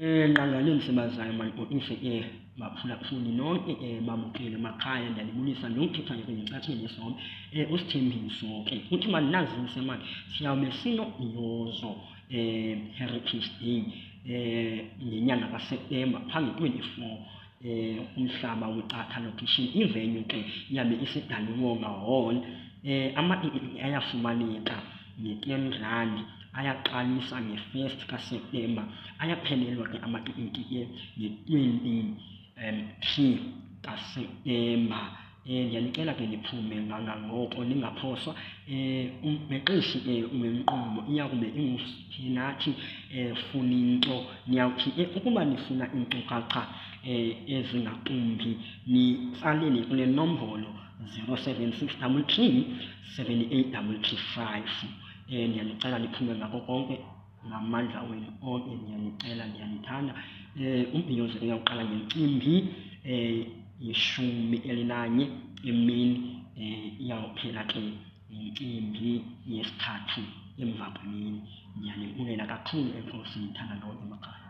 Nqangaleni sibazayo mandibhotise ke baphulaphuli nonke ke babukeli emakhaya, ndiyanibulisa ndinguthethayo ke yintshatsheli yesonke uSithembiso ke. Uthi mandinazise mani siyawube sinobhiyozo Heritage Day ngenyanga kaSeptemba phaa nge-24 kumhlaba weCatha Location. I-venue ke iyabe iseDaliwonga Hall. Amatikiti ayafumaneka nge-ten rand, ayaqalisa nge-first kaSeptemba, ayaphelelwa ke amatikiti ke nge-twenty three kaSeptemba. Ndiyanicela ke niphume kangangoko ningaphoswa. Umbhexeshi ke wenkqubo iya kube inguSiphenathi Funinto. Niyawuthi ke ukuba nifuna iinkcukacha ezingakumbi nitsalele kule nombolo 076 33 78 335. Ndiyanicela niphume ngako konke ngamandla wenu onke, ndiyanicela ndiyanithanda. Umbhiyozo uyawuqala ngentsimbi yeshumi elinanye emini, iyawuphela ke ngentsimbi yesithathu emva kwemini. Ndiyanibulela kakhulu, enkosi, ndithanda nonke emakhaya.